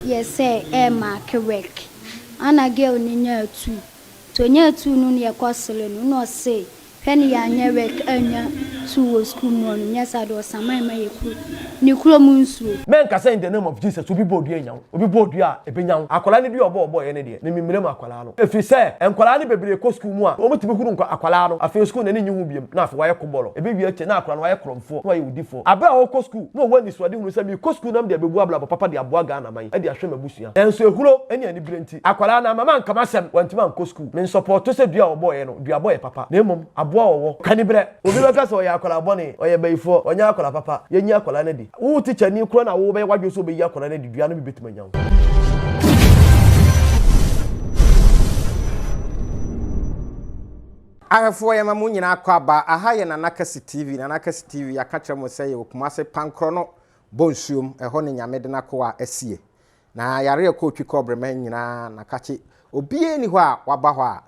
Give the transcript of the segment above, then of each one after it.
Yɛ sɛ ɛɛmaake work ana girl no nyaa tuu nti onyaa tuu no na yɛkɔ sere no na ɔse hwɛ ne yɛanyɛ work annya tuu wɔ school mu hɔ nom nyɛ saa deɛ ɔsaman ma yɛ kuro ne kurom nsuo. Mɛnka sɛ in the name of Jesus obi bɔ dua nya wo, obi bɔ dua a ɛbɛnya wo. Akwadaa no dua a ɔbɔ ɔbɔeɛ no deɛ, me memmrɛ mu akwadaa no. Ɛfiri sɛ nkwadaa no bebree kɔ sukuu mu a, wɔtumi hunu nkwa akwadaa no, afei sukuu n'ani nnye ho biom, na afei wayɛ kobɔlɔ. Ɛbɛwie akyire na akwadaa no wayɛ korɔmfoɔ, na wayɛ odifoɔ. Aberɛ a ɔrekɔ sukuu na ɔwɔ anisoadehunu sɛ merekɔ sukuu na mede abɛbu abrabɔ papa de aboa Ghana man, de ahwɛ m'abusua. Nanso ehuro ne anibere nti, akwadaa no amma manka m'asɛm, wantumi ankɔ sukuu. Mensɔpɔɔto sɛ dua a wɔbɔeɛ no, duabɔ yɛ papa, na mmom aboa ɔwɔ. Kaniberɛ. Obi bɛka sɛ ɔyɛ akwadaa bɔne, ɔyɛ bayifoɔ, ɔnyɛ akwadaa papa. Yɛnyi akwadaa no adi. Wo tikyani koraa na wobɛyɛ w'adwene sɛ wobɛyi akwadaa no adi, dua no bi bɛtumi anya wo. Ahwɛfoɔ yɛma mo nyinaa akɔ aba, aha yɛ Nana Kasi TV, Nana Kasi TV yɛaka kyerɛ mo sɛ yɛwɔ Kumase Pankorɔ no Bɔ nsuom, ɛhɔ ne Nyame de n'akoa asie. Na yare a ɛkɔ otwi kɔ brema nyinaa na kakye. Obiara nni hɔ a waba hɔ a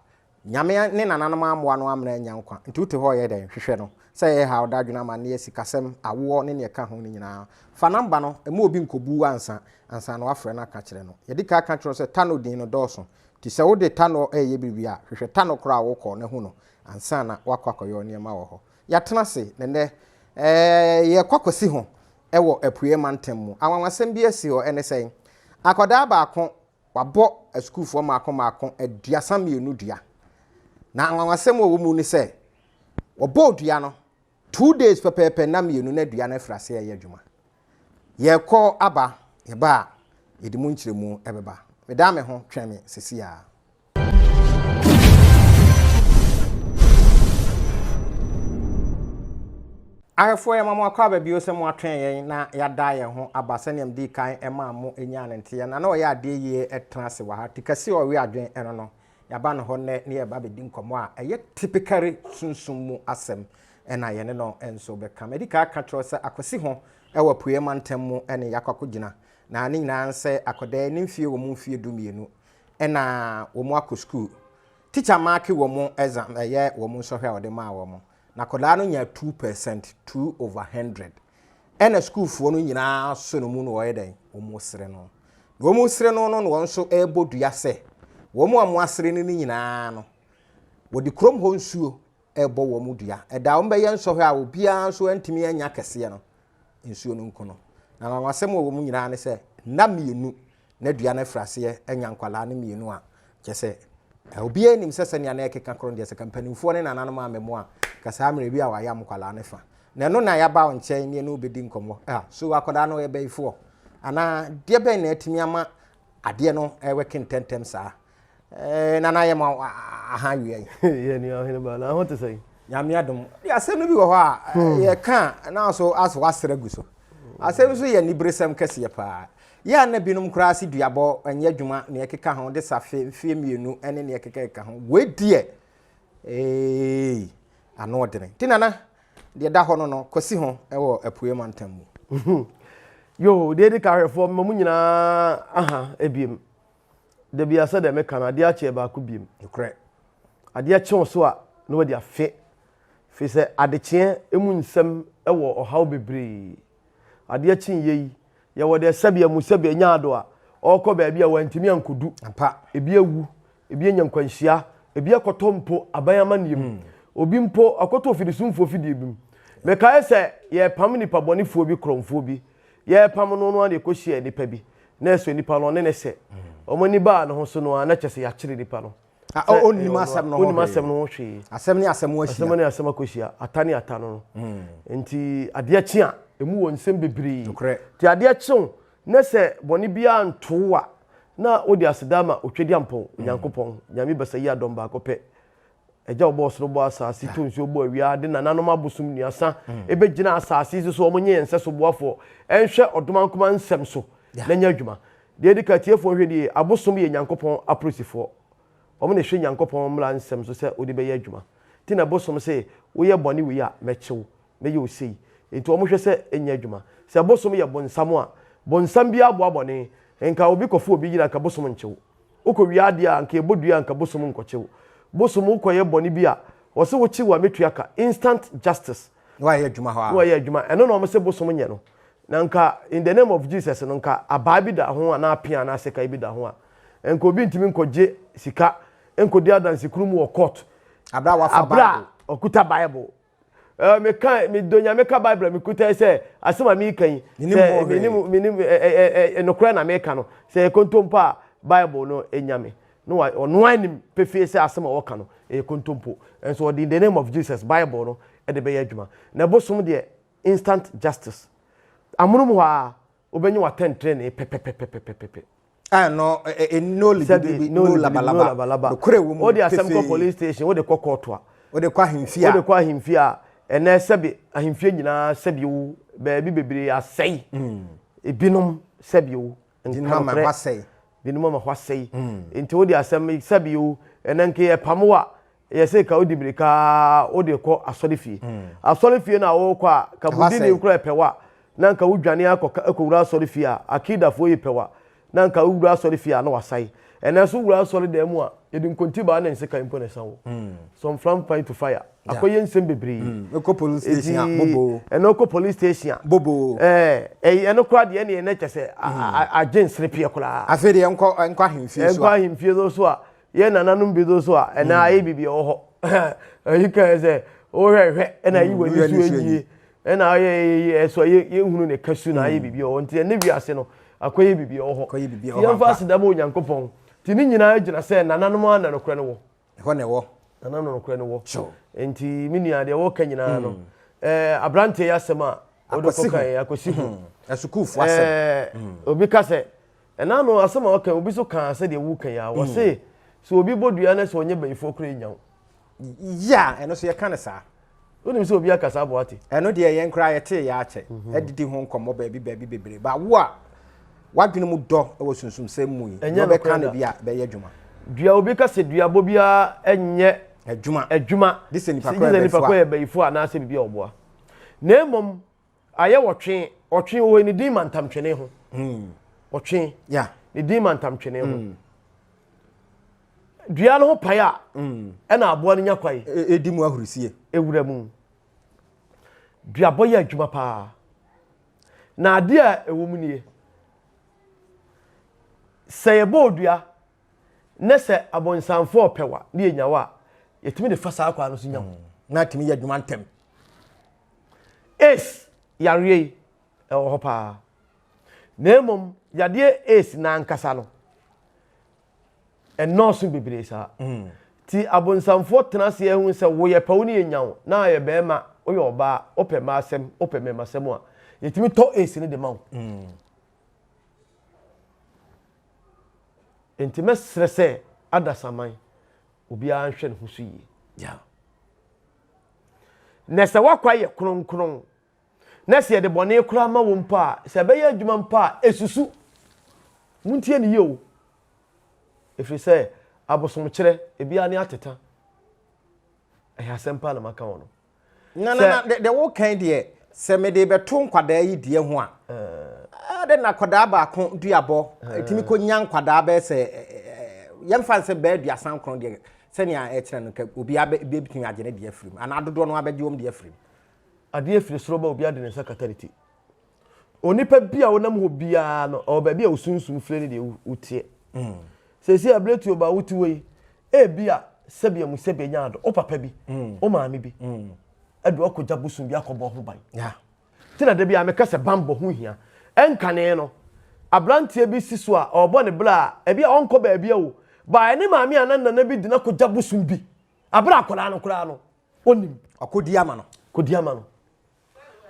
Nyame ne nananom ammoa no amena annya nkwa. Nti wote hɔ reyɛ dɛn? Hwehwɛ no. Sɛ ɛyɛ haw, dadwene, amanneɛ, sikasɛm, awoɔ ne nea ɛka ho no nyinaa. Fa number no, mma obi nkɔbu wo ansa, ansa na woafrɛ no aka akyerɛ no. Yɛadi kan aka akyerɛ wo sɛ Tano din no dɔɔso. Nti sɛ wode Tano reyɛ biribi a, hwehwɛ Tano korɔ a wokɔ na hu no ansa na woakɔ akɔyɛ wo nneɛma wɔ hɔ. Yɛatena ase na nnɛ yɛrekɔ akɔsi ho wɔ Apueɛ mantam mu. Anwanwasɛm bi asi hɔ, ɛne sɛn? Akwadaa baako, wabɔ asukuufoɔ mmaako mmaako 32 dua. Na anwanwasɛm a ɛwɔ mu ne sɛ, wɔbɔɔ dua no, 2 days pɛpɛɛpɛ, nna 2 na dua no afiri aseɛ reyɛ adwuma. Yɛrekɔ aba, yɛba a, yɛde mu nkyerɛmu bɛba. Meda me ho, twɛn me seesei ara. Ahwɛfoɔ yɛma mo akwaaba bio sɛ mo atwɛn yɛn na yɛada yɛn ho aba sɛnea medii kan maa mo nyaa no nteɛ na na ɔyɛ adeɛ yie tena ase wɔ ha ti kɛseɛ ɔwe adwen ɛno no yɛaba no hɔ nnɛ ne yɛba bɛdi nkɔmmɔ a ɛyɛ typically sunsum mu asɛm ɛna yɛne no nso bɛka. Madi kan aka kyerɛ sɛ Akwasi ho ɛwɔ Apueɛ mantam mu ɛne yɛakɔ akɔgyina na ne nyinaa nsɛ akɔdaa ne mfie wɔ mu mfie 12 ɛna wɔn akɔ sukuu. Teacher maake wɔn exam, ɛyɛ wɔn nsɔhwɛ a wɔde maa wɔn. Na akwadaa no nya 2%, 2 over 100. Ɛna sukuufoɔ no nyinaa so no mu na wɔyɛ dɛn? Wɔn sere no. Na wɔn sere no no na wɔn nso ɛrebɔ dua sɛ wɔn a wɔn asere no no nyinaa no, wɔde kurom hɔ nsuo ɛrebɔ wɔn dua. Ɛda wɔn bɛyɛ nsɔhwɛ a obiara nso antumi anya kɛseɛ no, nsuo no nko no. Na nwanwasɛm wɔ wɔn nyinaa ne sɛ nna 2 na dua no afiri aseɛ anya nkwadaa no 2 a kyɛ sɛ obiara nim sɛ sɛnea na ɛkeka korɔ deɛ sɛ ka mpanimfoɔ ne nananom amɛmo a ka saa mmerɛ bi a wayam nkwadaa no fa na ɛno na yɛaba wo nkyɛn ne ɛne wobɛdi nkɔmmɔ. Ah, so akwadaa no ɔyɛ bɛyifoɔ anaa deɛ bɛn na atumi ama adeɛ no ɛwɛke ntɛntɛm saa? Nana yɛ ma aha awia yi. Yɛ nua ɔhene ba na ho te sɛn? Nyame adom. De asɛm no bi wɔ hɔ a yɛka na so aso wasrɛ gu so. Asɛm nso yɛ niberesɛm kɛseɛ paa. Yɛ a na binom koraa se duabɔ nyɛ adwuma nea ɛkeka ho de safe mfeɛ 2 ne nea ɛkeka ho. Wei deɛ ee ano ɔdene. Nti nana deɛ da hɔ no no kɔsi ho wɔ Apueɛ mantam mu. Yo, deɛ ɛdi ka ahwɛfoɔ mma mu nyinaa aha ebiem. Da bi asɛ deɛ meka no adeɛ akyeɛ baako biem. Nokorɛ. Adeɛ kye wo so a na wadi afe. Firi sɛ adekyeɛ mu nsɛm wɔ ɔhaw bebree. Adeɛ kye yie yi, yɛwɔ deɛ sɛbea mu sɛbea nya ado a ɔrekɔ baabi a wantumi ankɔdu. Ampa. Ebi awu, ebi anya nkwanhyia, ebi akɔtɔ mpo aban amanneɛ mu. Obi mpo akɔtɔ ofidisumfoɔ fidie bi mu. Mekae sɛ yɛrepam nipa bɔnefoɔ bi, korɔmfoɔ bi. Yɛrepam no no ara na yɛkɔhyiaa nipa bi. Na ɛsɔ nipa no, ɔne ne sɛ. Wɔn ani baa ne ho so no ara, na kyerɛ sɛ yɛakyere nipa no. Ah, ɔnnim asɛm no ho hwee. Ɔnnim asɛm no ho hwee. Asɛm ne asɛm ahyia. Asɛm ne asɛm akɔhyia. Ata ne ata no no. Nti adeɛ kye a, emu wɔ nsɛm bebree. Nokorɛ. Nti adeɛ kye wo na sɛ bɔne biara nto wo a, na wode aseda ama Otwedeampɔn, Onyankopɔn, Nyame basa yi adɔm baako pɛ. Agya a ɔbɔɔ soro bɔɔ asase, too nsuo bɔɔ awia, de nananom abosom nnuasa ɛbɛgyina asase yi so sɛ wɔn nyɛ yɛn nsɛso boafoɔ, ɛnhwɛ ɔdomankoma nsɛm so na nyɛ adwuma. Deɛ ɛdi kan, atiefoɔ nhwɛ nie, abosom yɛ Nyankopɔn apolisifoɔ. Wɔn na ɛhwɛ Nyankopɔn mmara nsɛm so sɛ wode bɛyɛ adwuma. Nti na bosom se, woyɛ bɔne wei a, mɛkye wo, mɛyɛ wo sei. Nti wɔn hwɛ sɛ ɛnyɛ adwuma. Sɛ bosom yɛ bonsam a, bonsam biara boa bɔne. Nka obi kɔfa obi yere a, nka bosom nkye wo. Wokɔ wia adeɛ a, nka yɛbɔ dua a, nka bosom nkɔkye wo. Bosom wokɔyɛ bɔne bi a, wɔse wokye wo a mɛtua ka. Instant justice. Na wayɛ adwuma hɔ a. Na wayɛ adwuma. Ɛno na wɔn se bosom nyɛ no. Na nka in the name of Jesus no nka abaa bi da ho anaa apea anaa sekan bi da ho a, nka obi ntumi nkɔgye sika nkɔdi adansekunu mu wɔ court. Abere a wafa Abere a Bible. ɔkuta Bible. Eh, meka medɔ Nyame ka Bible a mekuta yi sɛ asɛm a meka yi Menim sɛ ho hwee. menim menim ɛ ɛ ɛ nokorɛ na meka no sɛ ɛyɛ kontompo a Bible no nya me. Na wa ɔno ara nim pefee sɛ asɛm a ɔka no ɛyɛ kontompo. Nso ɔde in the name of Jesus Bible no de bɛyɛ adwuma. Na bosom deɛ Instant justice. Amonom hɔ ara, wobɛnya w'atɛntrenee pɛpɛpɛpɛpɛpɛ. Ah, no, eh, eh, no libibi, no labalaba. Nokorɛ wɔ mu Wode asɛm kɔ pefee. police station, wode kɔ court a. Wode kɔ ahemfie a. Wode kɔ ahemfie a, ɛnɛ sɛbe ahemfie nyinaa sɛbe wo, baabi bebree asɛe. Ebinom sɛbe wo, nka Binom ama nokorɛ. hɔ asɛe. Binom ama hɔ asɛe. Nti wode asɛm sɛbe wo, ɛnɛ nka yɛpam wo a, Yɛ sɛ ka wodi mirika ara wode kɔ asɔrefie. Asɔrefie no a wokɔ a, ka budini kora ɛpɛ wa na nka wodwane akɔ akɔwura asɔrefie a, akidafoɔ yi pɛ wa na nka wowura asɔrefie a na wasae. Ɛnɛ nso wowura asɔre dan mu a, yɛde nkontibaa ne nsekan mpo na ɛsa wo. Some frying pan to fire. Akɔyɛ nsɛm bebree. Wokɔ police station a, bobo. Ɛnɛ wokɔ police station a. Bobo. Ɛɛ, ɛno koraa deɛ ɛne ɛnɛ kyɛ sɛ agye nserepeɛ koraa. Afei deɛ nkɔ nkɔ ahemfie so a. Nkɔ ahemfie so a, Yɛn nananom bi nso a ɛnɛ ayɛ biribi wɔ hɔ. Ɛyi kan sɛ wohwɛ hwɛ ɛna ayi w'ani so ayie ɛna ayɛ ɛso ayɛ yɛnhunu ne kasu na ayɛ biribi wɔ hɔ nti ɛne wiase no akɔyɛ biribi wɔ hɔ. Nti yɛmfa aseda ma Onyankopɔn. Nti ne nyinaa gyina sɛ nananom ara na nokorɛ no wɔ. Ɛhɔ na ɛwɔ. Nananom na nokorɛ no wɔ. Nti me nua deɛ wɔka nyinaa no ɛɛ aberanteɛ yi asɛm a wode kɔka yɛ akɔsi ho. Asukuufoɔ asɛm. Obi ka sɛ Ɛna no asɛm a ɔka obi so kaa sɛdeɛ woka yi a wɔse sɛ obi bɔ dua na sɛ ɔnyɛ bayifoɔ koraa ɛnya wo. Yeah, ɛno so yɛka no saa. Wonim sɛ obi aka saa boate? Ɛno deɛ yɛn koraa yɛtee yɛ akyɛ adidi ho nkɔmmɔ baabi baabi bebree ba wo a w'adwene mu dɔ wɔ sunsumsɛm mu yi Ɛnyɛ deɛ wobɛka nokorɛ no da. bi a bɛyɛ adwuma. Dua obi ka sɛ duabɔ biara nyɛ Adwuma. adwuma Gye sɛ nipa gye korɔ sɛ yɛ nipa bayifoɔ korɔ a. yɛ bayifoɔ anaasɛ biribi a ɔboa. Na mmom Ayɛ ɔtwe, ɔtwe wɔ ne din mantamtwene ho. Ɔtwe, Yeah. ne din mantamtwene ho. Dua no ho pae a, ɛna aboa no nya kwae. Ɛdi mu ahurisie. Ewura mu. Duabɔ yɛ adwuma paa. Na adeɛ a ɛwɔ mu nie. Sɛ yɛbɔ odua na sɛ abonsamfoɔ pɛ wa ne yɛnya wa a, yɛtumi de fa saa kwan no so nya wo. Na atumi yɛ adwuma ntɛm. AIDS yareɛ yi, ɛwɔ hɔ paa. Na mmom, yadeɛ AIDS n'ankasa no, ɛnnɔɔso bebree saa. Mm. Ti abonsamfoɔ tena ase ahu sɛ woyɛ pɛ wo ne yɛ nya wo, na ayɛ bɛrima, woyɛ ɔbaa, wopɛ mmaa asɛm, wopɛ mmarima asɛm a, yɛtumi tɔ AIDS no de ma wo. Mm. Nti mɛsrɛ sɛ adasaman, obiara nhwɛ ne ho so yie. Yeah. Na sɛ w'akwan yɛ kronkron, na sɛ yɛde bɔne koraa ma wo mpo a, sɛ ɛbɛyɛ adwuma mpo a, esusu. Montie ne yie o. Ɛfiri sɛ abosomkyerɛ, ebiara ne ateta. Ɛyɛ asɛm paa na maka wɔ no. Na na na deɛ wokan deɛ, sɛ mede bɛto nkwadaa yi deɛ ho a, ɛde na akwadaa baako duabɔ, ɛtumi kɔnya nkwadaa bɛyɛ sɛ yɛmfa nsɛ bɛyɛ 39 deɛ Sɛnea ɛkyerɛ no, nka obiara bɛ, bɛtumi agye ne deɛ afiri mu, anaa dodoɔ no ara bɛgye wɔn deɛ afiri mu. Adeɛ firi soro ba obiara de ne nsa kata ne ti. Onipa bi a wonam hɔ biara no, ɔwɔ baabi a wo sunsum firi ne deɛ woteɛ. Mm. Seesei abiretuo ba wote hɔ yi, ebi a sɛbea mu sɛbea nya ado, wo papa bi, mm. wo maame bi, mm. ɛde ɔkɔgya bosom bi akɔbɔ ho ban. Yeah. Nti na da biara meka sɛ bammɔ ho hia. Ɛnkane no, aberanteɛ bi si so a ɔrebɔ ne bra a, ebi a ɔnkɔ baabi o, but ne maame anaa ne nana bi de no akɔgya bosom bi. Aberɛ a akwadaa no koraa no, ɔnnim. Ɔkɔdi ama no. Kɔdi ama no.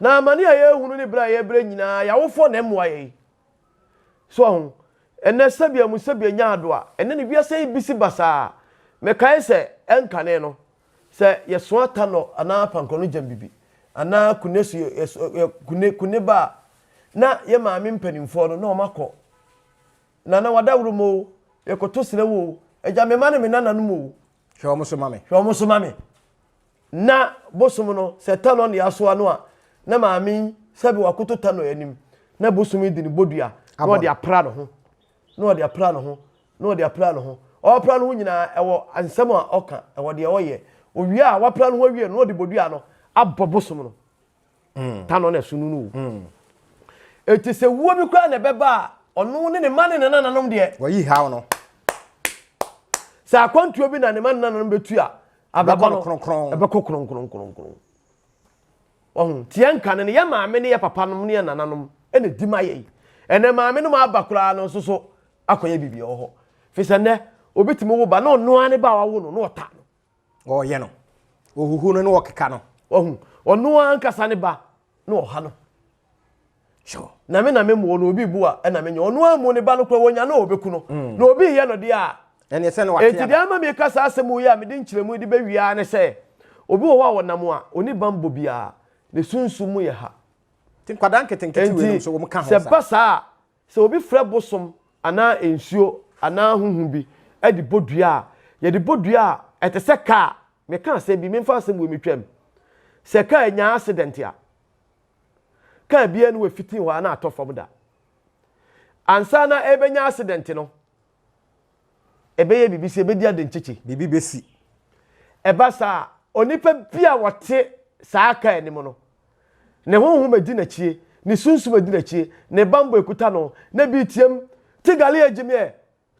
Na amane a yɛrehunu ne berɛ a yɛrebrɛ nyinaa, yɛn awofoɔ na ɛmmoa yɛn. So ahu? Ɛnnɛ sɛbea mu sɛbea nya ado a, ɛnnɛ ne wiase yi bisi basaa. Mekae sɛ ɛnkane no, Sɛ yɛsoa tanɔ anaa pankɔno gyambibi anaa kune so yɛ kune kune ba a, na yɛ maame mpanimfoɔ no na wɔn akɔ. Nana wadaworo mu o, yɛkɔto serɛ wo o, agya me mma ne me nananom o. Hwɛ wɔn so ma me. Hwɛ wɔn so ma me. Na bosom no, sɛ tanɔ ne yɛasoa no a, na maame yi sɛbi wakoto tanɔ anim, na bosom yi de ne bodua na ɔde apra ne ho. na ɔde apra ne ho, na ɔde apra ne ho. Ɔrepra ne ho nyinaa, ɛwɔ nsɛm a ɔka, ɛwɔ deɛ ɔyɛ. Owie a, wapra ne ho awie no, na ɔde bodua no abɔ bosom no. Mm. Ta no na ɛso no no o. Mm. Eti sɛ wuo bi koraa na ɛbɛba a, ɔno ne ne mma ne ne nananom deɛ. Wɔyi haw no. Sɛ akwantuo bi na ne mma ne nananom bɛtu a, abrabɔ no kronkron. Ɛbɛkɔ kronkron kronkron. Ɔho nti yɛn nka no no, yɛn maame ne yɛn papa nom ne yɛn nananom na ɛdi ma yɛn. Ɛnɛ maame nom aba koraa no nso so akɔyɛ biribi wɔ hɔ. Firi sɛ nnɛ obi tumi wo ba na ɔno ara ne ba a wawo no na ɔta no. Ɔyɛ no. Ɔhuhu no na ɔkeka no. Wahu. Ɔno ara ankasa ne ba na ɔha no. Sure. Na me na me mmoɔ no obi bu a ɛna menyɛ. Ɔno ara mmu ne ba no koraa wɔnya no a ɔbɛku no. Mm. Na obi yɛ no deɛ a. Ɛneɛ sɛ na wate Enti deɛ ama meka saa asɛm yi a mede nkyerɛmu de bɛwie ara ne sɛ obi wɔ hɔ a ɔnam a ɔni bammɔ biara. Ne sunsum mu yɛ ha. Nti nkwadaa nketenkete wei nom Enti nso wɔn ka ho sɛ saa. ɛba saa a Sɛ obi frɛ bosom anaa nsuo anaa honhom bi de bɔ dua a, yɛde bɔ dua a, ɛte sɛ kaa. Meka asɛm bi, memfa asɛm wei metwam. Sɛ kaa nya accident a, kaa biara ni wɔ hɔ a na atɔ fam da. Ansa na ɛbɛnya accident no, ɛbɛyɛ biribi sɛ ɛbɛdi adenkyekye. Biribi bɛsi. Ɛba saa a, onipa bi a wɔte saa kaa anim no, ne honhom adi n'akyie, ne sunsum adi n'akyie, ne bammɔ ekuta no, na bi team, Tigali agyimiɛ,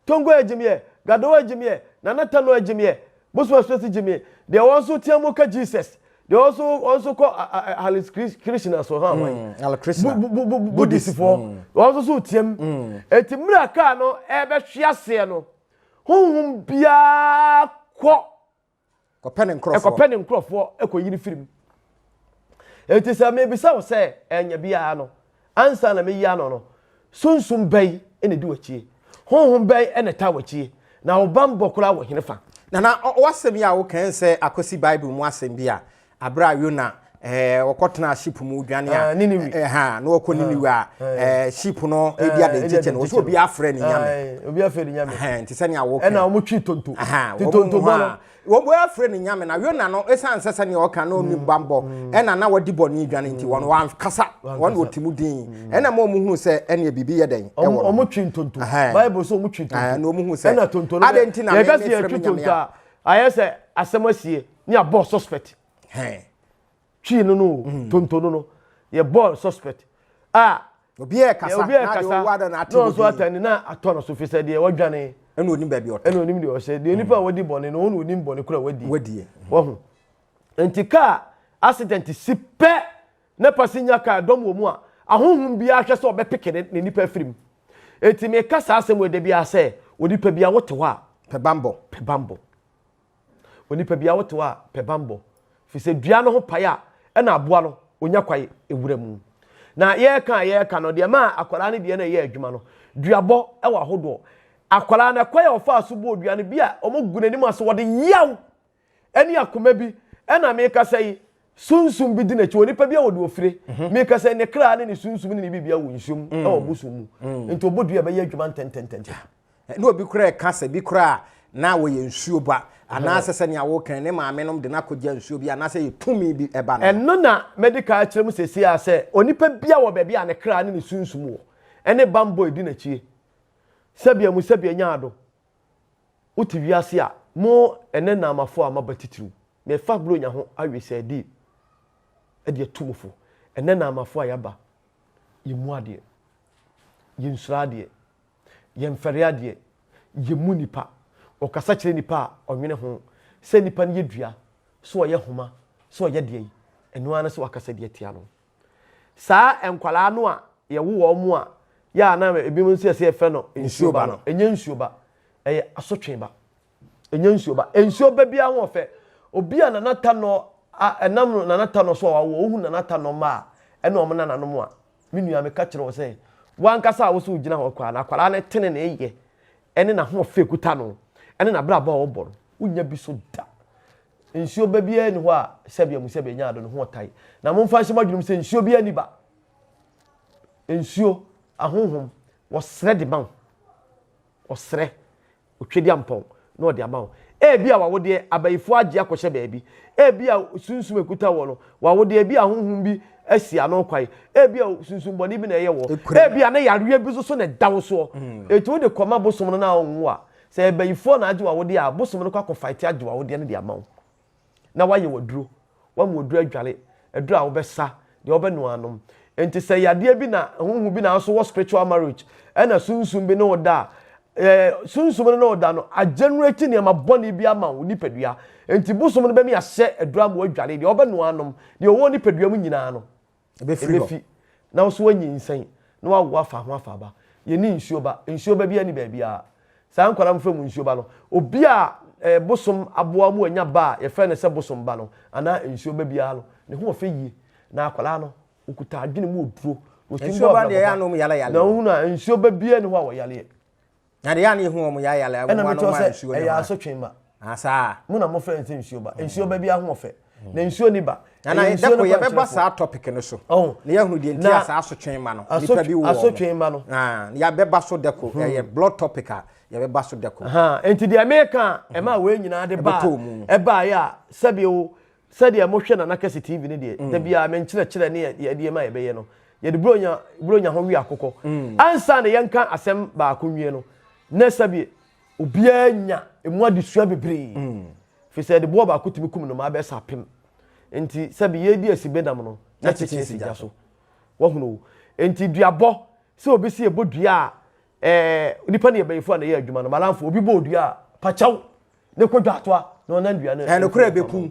Tongo agyimiɛ, Gadowa agyimiɛ, Nana Tano agyimiɛ, Bosom Asuasi gyimiɛ, deɛ wɔn nso team ka Jesus, deɛ wɔn nso wɔn nso kɔ Hare Krishna so hàn wɔn, Hare Krishna, Buddhistfoɔ, wɔn nso so team. Eti mmerɛ kaa no ɛbɛhwe aseɛ no, honhom biara kɔ. Kɔpɛ ne nkurɔfoɔ. Ɛkɔpɛ ne nkurɔfoɔ ɛkɔyi no firi mu. Enti sɛ mebisa wo sɛ ɛnyɛ biara no, ansa na meyi ano no, sunsum bɛn na ɛdi w'akyie? Honhom bɛn na ɛtaa w'akyie? Na wo bammɔ koraa wɔ hene fa? Nana, w'asɛm yi a woka yi sɛ akɔsi Bible mu asɛm bi a Bere a Yona ɔkɔtenaa ship mu dwane a, Niniwe. na ɔkɔ Niniwe a, ship no edi ade nkyekyɛ no, wɔsɛ obi afrɛ ne nyame. Obi afrɛ ne nyame. Nti sɛnea wɔka. Ɛna wɔn twi tonto. Ti tonto bɔ no. Wɔn afrɛ ne nyame na Yona no esan sɛ sɛnea ɔka na ɔni bammɔ ɛna na wɔde bɔne dwane nti wɔn wankasa wɔn wɔte mu din ɛna ma wɔn hunu sɛ ɛnea biribi yɛ dɛn ɛwɔ no. Wɔn twi ntonto. Bible sɛ wɔn twi ntonto. Na wɔn hu sɛ ɛna tonto no. Adɛn nti na mefrɛ me nyame a? Ayɛ sɛ asɛm asie ne abɔ suspect. Twii no no mm. tonto no no yɛbɔɔ suspect a obi yɛ kasa obi yɛ kasa na ɔnso atani na atɔ no so fi sɛ deɛ wadwane ɛna onim baabi ɔtɔ ɛna onim deɛ ɔhyɛ deɛ nipa a wadi bɔne no ɔna onim bɔne kura wadi wadi wɔho nti kaa accident si pɛ na passenger car dɔm wɔ mu a ahonhom biara hwɛ sɛ ɔbɛpeke ne ne nipa afiri mu eti meka saa asɛm wɔ da biara sɛ onipa biara wote hɔ a pɛ bambɔ pɛ bambɔ Onipa biara wote hɔ a, pɛ bammɔ. Firi sɛ dua no ho pae a, ɛna aboa no, ɔnya kwae wura mu. Na yɛreka a yɛreka no, deɛ ɛmaa akwadaa no deɛ na ɛyɛ adwuma no, duabɔ wɔ ahodoɔ. Akwadaa no, ɛkwan a ɔfaa so bɔɔ dua no, bi a wɔgu n'anim ase, wɔde yaw ne akoma bi, ɛna mekasa yi, sunsum bi di n'akyi, onipa bi a wɔde ofire. Mhm. Mekasa yi, ne kra ne ne sunsum ne ne biribiara wɔ nsuom, mm. ɛwɔ bosom mu. Mm. Nti ɔbɔ dua bɛyɛ adwuma ntɛntɛntɛntɛm. Na obi koraa reka sɛ bi koraa na wɔyɛ nsuo ba anaasɛ sɛnea woka ne maame nom de no akɔgya nsuo bi anaasɛ yɛ tumi bi ɛba no. Ɛno na mɛdi kan akyerɛ mu seesei ara sɛ onipa biara wɔ baabi a ne kra ne ne sunsum wɔ ɛne bammɔ ɛdi n'akyie. Sɛbea mu sɛbea nya ado. Wote wiase a mo ɛnɛ Naamafoɔ a moaba titiriw mefa Buronya ho awesaadie de atu mo fo. Ɛnɛ Naamafoɔ a yɛaba yɛmmu adeɛ, yɛnsuro adeɛ. Yɛmfɛre adeɛ. Yɛmmu nnipa. Ɔkasa kyerɛ nnipa a, ɔnwene ho. Sɛ nnipa no yɛ dua, sɛ ɔyɛ homa, sɛ ɔyɛ deɛn, ɛno ara ne sɛ wakasa de atia no. Saa nkwadaa no a yɛwo wɔn a, yɛ a na ebinom nso yɛ sɛ yɛfrɛ no nsuo ba no, ɛnyɛ nsuo ba, ɛyɛ asotwe ba. Ɛnyɛ nsuo ba. Nsuo ba biara ho ɔfɛ. Obi a Nana Tanɔ a ɛnam no Nana Tanɔ so a wawo, wohu Nana Tanɔ mma a, ɛne wɔn nananom a, me nua meka kyerɛ wo sɛ, w'ankasa a wo so wogyina hɔ koraa no, akwadaa no tene ne yɛ ɛne n'ahoɔfɛ ekuta no, ɛne n'abrabɔ a ɔbɔ no, wonnya bi so da. Nsuo ba biara nni hɔ a sɛbea mu sɛbea nya ado ne ho ɔtae. Na momfa nhyɛ mo adwenem sɛ nsuo biara nni ba. Nsuo, ahonhom, wɔsrɛ de ma wo. Ɔsrɛ. Otwedeampɔn na ɔde ama wo. Ebia w'awodeɛ, abayifoɔ agye akɔhyɛ baabi. Ebia sunsum a ɛkuta wɔ no, w'awodeɛ, ebia honhom bi asi ano kwan. Ebia sunsum bɔne bi na ɛyɛ wɔ. Ebia na yareɛ bi nso so na ɛda wo soɔ. Mm. Eti wode kɔma bosom no na ɔnwo a, sɛ abayifoɔ na agye w'awodeɛ a, bosom no kɔ akɔfaete agye w'awodeɛ no de ama wo. Na wayɛ w'aduro. Wama w'aduro adware, aduro a wobɛsa, deɛ wobɛnoa anom. Nti sɛ yadeɛ bi na honhom bi na nso wɔ spiritual marriage ɛna sunsum bi ne wo da a, ɛɛ sunsum no ne wo da no agenerate nneɛma bɔne bi ama wo nipadua. Nti bosom no bɛmi ahyɛ aduro ama wadware, deɛ ɔbɛnoa anom, deɛ ɔwɔ nipadua mu nyinaa no ɛbɛfiri hɔ. Ɛbɛfi na wo so wanyinsɛn na wawo afa ho afa aba. Yɛni nsuo ba, nsuo ba biara ni baabiara. Saa nkwadaa mofrɛ mu nsuo ba no, obi a eh, bosom aboa mu anya ba a yɛfrɛ no sɛ bosom ba no anaa nsuo ba biara no, ne ho ɔfɛ yie. Na akwadaa no, ɔkuta adwene mu oduro. Ɔtumi Nsuo bɔ ba deɛ abrabɔ ɛyɛ pa. anom yale yale. Na wohunu a nsuo ba biara ni hɔ a wɔyaleɛ. Na deɛ ɛyɛ a na yɛhu wɔn yale yale a Ɛna wɔn mekyerɛ anom a sɛ nsuo ne ɛyɛ ho a. asotwe ma. Ah, saa. Mo na mofrɛ no sɛ nsuo ba. Nsuo ba biara ho ɔfɛ. Na nsuo ni ba. Nana, Ɛyɛ nsuo no dako yɛbɛba kwankyerɛfoɔ. saa topic no so. Ɔho. Na yɛahunu deɛ nti Na a saa asotwe ma no. Nipa bi wɔ wɔn. asotwe ma no. Ah, yɛbɛba so dako. Ɛyɛ blood topic a yɛbɛba so dako. Aha, nti deɛ meka a ɛma wei nyinaa de baa Ɛbɛtɔ mu. ɛbaeɛ a sɛbi o sɛdeɛ mohwɛ Nana Kɛse TV no deɛ da biara menkyerɛkyerɛ ne yɛ deɛ ma yɛbɛyɛ no yɛde buronya buronya ho wi akokɔ ansa na yɛnka asɛm baako nwie no na sɛbi obiara nya emu adesua bebree fi sɛ yɛde boɔ baako tumi kum nnomaa bɛyɛ sɛ apem nti sɛbi yɛredi asibe nam no na kyekye si gya so wahunu o nti duabɔ sɛ obi si yɛbɔ dua a ɛɛ nipa ne yɛ bɛyifo a na ɛyɛ adwuma no malamfo obi bɔ odua a pakyɛw ne kɔ dwa atoa na ɔnan dua no Ɛnokorɛ ɛbɛkum.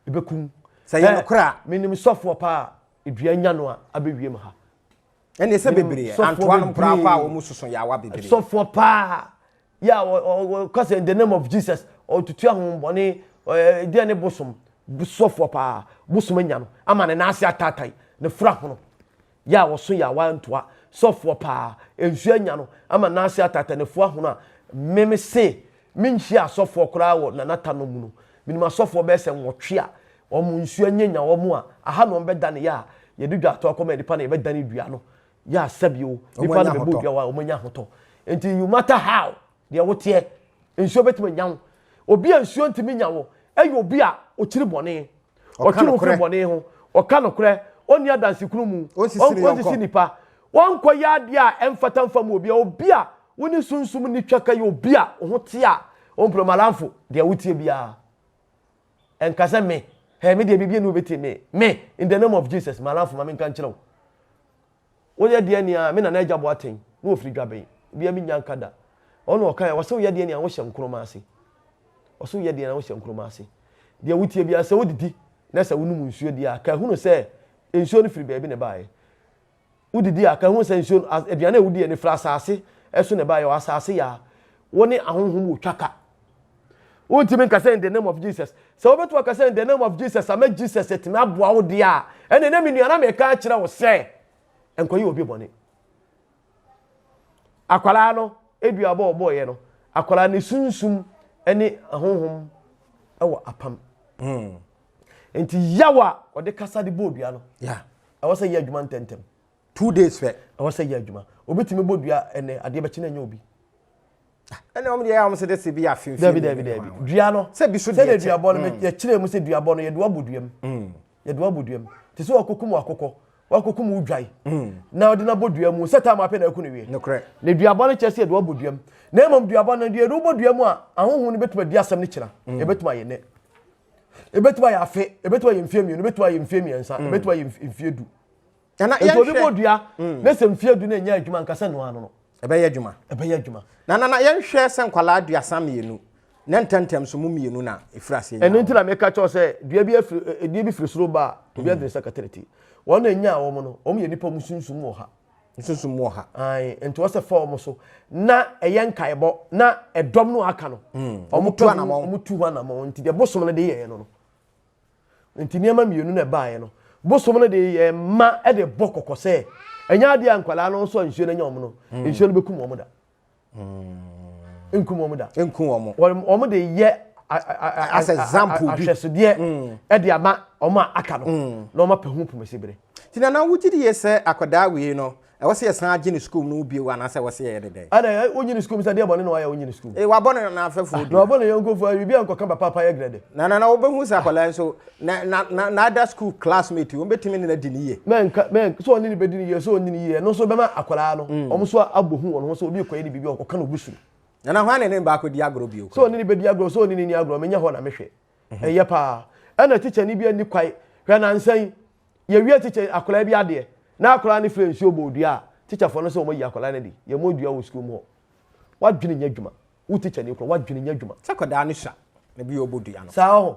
ɛbɛkum Sɛ yɛ nokorɛ a. Menim sɔfoɔ paa dua nya no a abɛwie mu ha. Ɛne sɛ bebree Sɔfoɔ antoa nom koraa kɔ a bebree. wɔn soso yawa bebree. Sɔfoɔ paa yɛ a ɔka sɛ in the name of Jesus ɔtutu ahombɔne ɛɛ deɛ ne bosom sɔfoɔ paa bosom anya no ama ne nan ase ataatae ne fura hono yɛ a wɔso yawa ntoa sɔfoɔ paa nsuo anya no ama nan ase ataatae ne fura hono a meme se menhyia asɔfoɔ koraa wɔ nanata no mu no menim asɔfoɔ bɛyɛ sɛ nwɔtwe a wɔn nsuo anyanya wɔn a aha na wɔn bɛda ne yɛ a yɛde dwa ato akɔma nipa na yɛbɛdane dua no yɛ asɛbi o nipa no bɛbɔ dua wa wɔn anya ahotɔ nti you matter how deɛ woteɛ nsuo bɛtumi anya wo obi a nsuo ntumi nya wo ɛyɛ obi a ɔkyiri bɔne ɔtwe no firi bɔne ho ɔka nokorɛ ɔnni adansekunu mu ɔnsisi nipa wɔnkɔ yɛ adeɛ a ɛmfata mfa mu obi a obi a wo ne sunsum ni twaka yɛ obi a wo ho te a ɔmpere malamfo deɛ wotie biara ɛnka sɛ me hɛ me deɛ biribi ne wobɛtie me me in the name of Jesus malamfo ma menka nkyerɛ wo Woyɛ deɛ nea me nana agya Boateng na ɔfiri Dwabɛn bia me nya nka da. Ɔno ɔkaeɛ ɔse woyɛ deɛ nea wohyɛ nkroma ase. Ɔse woyɛ deɛ nea wohyɛ nkroma ase. Deɛ wotie biara sɛ wodidi na sɛ wonom nsuo deɛ a ka hunu sɛ nsuo no firi baabi na ɛbaeɛ. Wodidi a ka hunu sɛ nsuo no aduane a wodiɛ no firi asase so na ɛbaeɛ wɔ asase yaa. Wo ne ahonhom wɔ twaka. Wontumi nka sɛ in the name of Jesus. Sɛ wobɛtumi aka sɛ in the name of Jesus ama Jesus atumi aboa wo deɛ a, ɛne na me nua na meka akyerɛ wo sɛ nkɔyɛ obi bɔne. Akwadaa no dua bɔ ɔbɔɔyɛ no, akwadaa ne sunsum ne ahonhom wɔ apam. Hmm. Nti yaw a ɔde kasa de bɔɔ dua no, ɛwɔ sɛ yɛ adwuma ntɛmntɛm. 2 days fɛ. Ɛwɔ sɛ yɛ adwuma. Obi tumi bɔ dua ɛnɛ, adeɛ bɛkye na ɛnyɛ obi. Ɛnna wɔn deɛ ɛyɛ wɔn sɛ de se bi afe mfie. Dabi dabi dabi dua no. Sɛ bi so deɛ kyɛ. Sɛ duabɔ no mm. yɛkyerɛ mu sɛ duabɔ no yɛde wabɔ dua mu. Mm. Yɛde wabɔ dua mu. Te sɛ wakɔkum akokɔ wakɔkum wodwae. Mm. Na ɔde no abɔ dua mu sɛ taama apɛ na aku no wie. Nokorɛ. Na duabɔ no kyerɛ sɛ yɛde wabɔ dua mu. Na mmom duabɔ no deɛ yɛde wobɔ dua mu a ahohom no bɛtumi adi asɛm no kyerɛ. Ɛbɛtumi ayɛ nɛ. Ɛbɛtumi ayɛ afe, ɛbɛtumi ayɛ mfie mmienu, ɛbɛtumi ayɛ mfie mmiɛnsa, ɛbɛtumi ayɛ mfie du. Nana Nti obi yɛnhwɛ bɔ dua na sɛ mfie du na ɛnyɛ adwuma nka sɛ noa no no. Ɛbɛyɛ adwuma. Ɛbɛyɛ adwuma. Na nana yɛnhwɛ sɛ nkwadaa 32 na ntɛntɛm so mu mmienu na ɛfiri aseɛ Ɛno nyaa nti na meka kyerɛ wo sɛ dua bi afiri ɛ- dua bi firi soro ba a obi adwene sɛ katarati. Wɔn na ɛnyaa wɔn no, wɔn yɛ nnipa a wɔn sunsum wɔ ha. Sunsum wɔ ha. Ae, nti wɔsɛ fa wɔn so na ɛyɛ nkaebɔ na ɛdɔm no a aka no. Wɔn tu anamɔn. Wɔn tu ho anamɔn nti deɛ bosom no de yɛɛ no no. Nti nneɛma mmienu na ɛbaeɛ no. Bosom no de yɛ mma de bɔ kɔkɔ sɛ ɛnyɛ adeɛ a nkwadaa no nso a nsuo no anya wɔn no, mm. nsuo no bɛkum wɔn da. Mm. Nkum wɔn da. Nkum wɔn. Wɔn de yɛ as example bi ahwɛsodeɛ mm. de ama wɔn a aka no na wɔn apɛ ho pomasi bere. Ti na na wogye di yɛ sɛ akwadaa wei no Ɛwɔ sɛ yɛsan agye ne sukuu mu bio anaasɛ ɛwɔ sɛ yɛyɛ ne dɛn? Ɛna wonyi ne sukuu mu sɛ deɛ bɔne na wayɛ wonyi ne sukuu mu. Ee wabɔ ne n'afɛfoɔ dua. Na wabɔ ne yɔnkofoɔ biribi a nkɔka ba paapa yɛ grɛdɛ. Na na na wobɛhu sɛ akwadaa nso na na na na ada school classmate wɔn bɛtumi ne no adi ne yie. Mɛnka mɛn sɛ ɔne ne bɛdi ne yie sɛ ɔnni ne yie ɛno nso bɛma akwadaa no mm. wɔn nso abɔ hu wɔn ho sɛ obi rekɔyɛ ne biribi a ɔkɔka na obi suro. Na na hwan ne ne baako di agorɔ bio. Sɛ ɔne ne bɛdi agorɔ sɛ ɔne ne ni agorɔ menyɛ hɔ na mehwɛ. Mhm. Ɛyɛ paa ɛna tikyani bi ani kwae hwɛ nansa yi Yɛwie tikya akwadaa bi adeɛ. Na akwadaa no firi nsuo bɔ dua a, tikyafoɔ no sɛ wɔn ayi akwadaa no adi. Yɛmmɔ dua wɔ sukuu mu hɔ. W'adwene nyɛ adwuma. Wo tikyani koraa, w'adwene nyɛ adwuma. Sɛ akwadaa no sua na bi ɔbɔ dua no. Saa ɔho.